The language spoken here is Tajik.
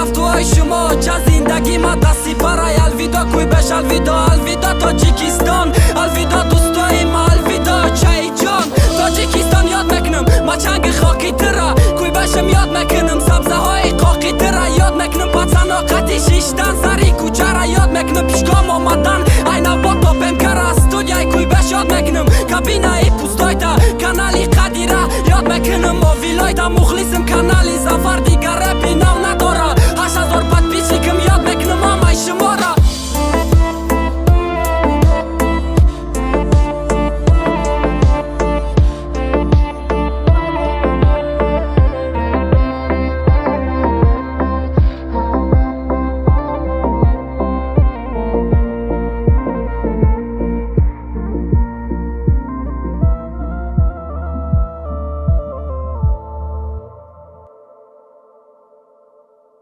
Гафтуҳои шумо ча зиндагӣ ма дастипарай. Алвидо, Куйбеш, алвидо, алвидо, Тоҷикистон, алвидо, дӯстои ма, алвидо, чайҷон. Тоҷикистон, ёд мекунам ма чанги хоки тира, Куйбешам ёд мекунам, сабзаҳои қоқи тира ёд мекунам, пацано қати шиштан сари кӯчара ёд мекунам, пишком омадан айнабо топемкара студияи Куйбеш ёд мекунам, кабинаи пустойта, канали Қадира ёд мекунам, мо вилойта мухлисим.